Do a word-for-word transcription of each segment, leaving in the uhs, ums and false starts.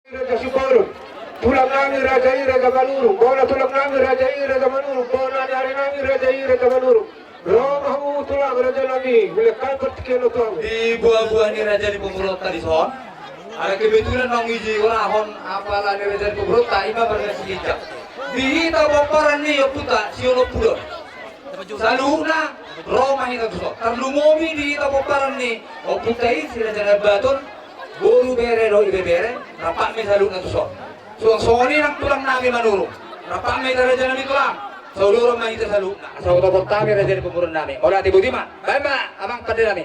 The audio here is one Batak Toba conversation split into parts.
Raja Simbolon. Tulang nami raja i Raja Manurung. Bona tulang nami raja i Raja Manurung. Bona ni ari nami raja i Raja Manurung. Ro ma hamu tulang raja nami, hulehon partingkian on tu hamu. Di buah-buah ni raja ni pamoruonta dison. Ala kebetulan naung ijorahon apala ni raja ni pamoruonta, ima marga Siginjak. Di hita pomparan ni ompunta, Siolopudon. Saluhutna, ro ma hita tuson. Tarlumobi di hita pomparan ni ompunta i, si Raja Nabaton, boru, bere dohot ibebere, rap ma i saluhutna tuson. Suang songon i nang tulang nami Manurung. Rap ma hita raja nami tulang. Saudara ma hita saluhutna. Asa hutopothon hami raja ni pamoruon nami. Mauliate, botima. Baen ma, amang pande nami.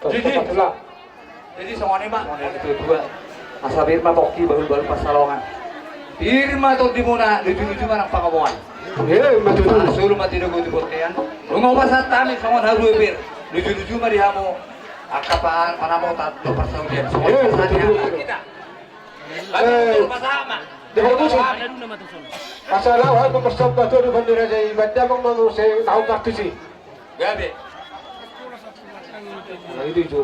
Jadi, jadi songon i ma, songon i tu dua. Asa pir ma pongki, bahul-bahul pansalongan. Pir ma tondimuna, luju-luju ma nang pangomoan. Iya, betul. Solu ma tindaku tu bontean. Nunga hupasahat hami songon haru pir. Luju-luju ma di hamu. Angka pa-, panamotan dohot parsaulian. Songon i, iya, pasahat betul. Hami hita. Eh, betul, pasahat ma. Jadi, betul. Pasahat ma, hami parsaulian tu raja i, baen damang ma muse, tahu kartu si. Gabe. Nah, itu, itu.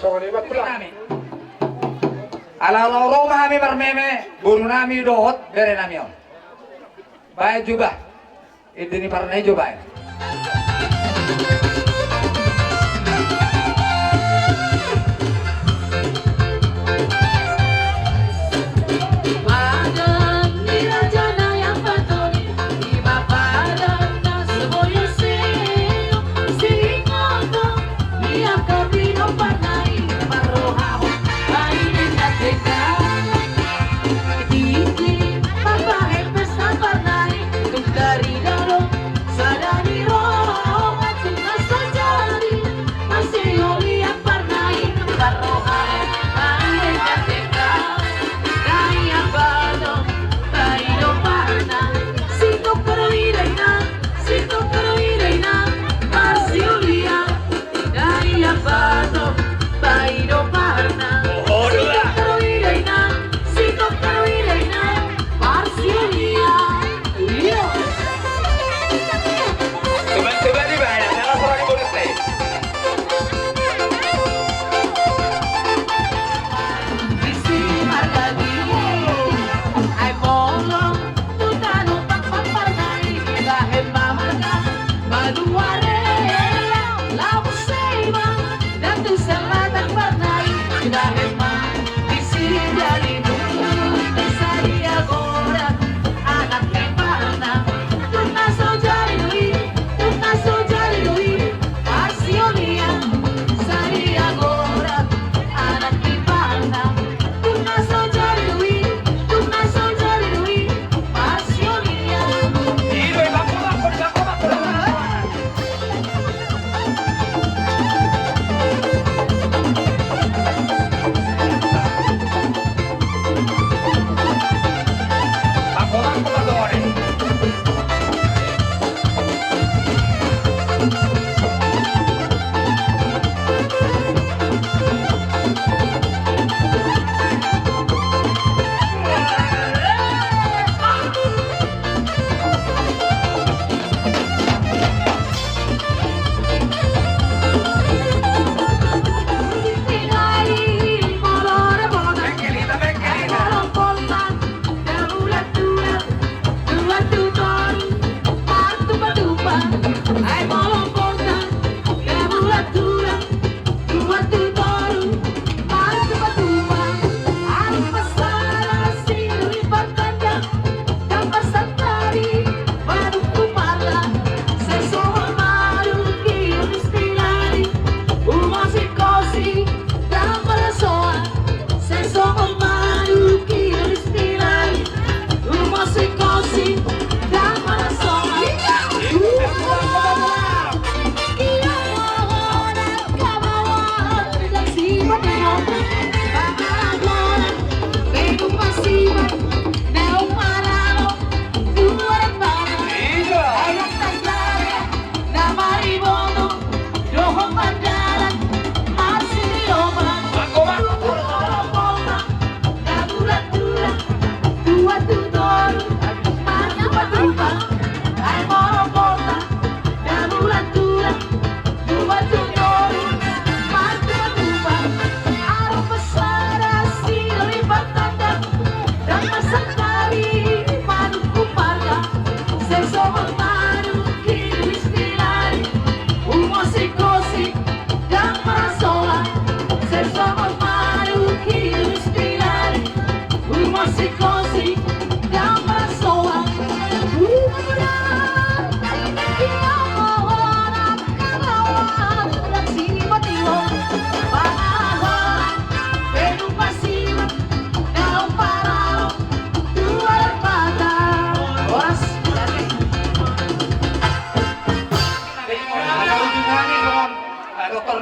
Songon i ma, Tulang. Ala ro ma hami marmeme, boru nami dohot bere nami on. Baen juba. Ende ni parna i jo baen. Padan ni raja na i Ambaton i, ima padan na so boi seo, singkoto ni angka pinomparna i, marrohahon baenon na tenda. Di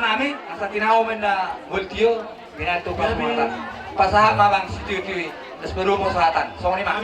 Ami asa tinau menda multio. Pinantu pas mata. Pasahat ma bang sitio-tio i. Das baru mau sahatan. Songon i ma.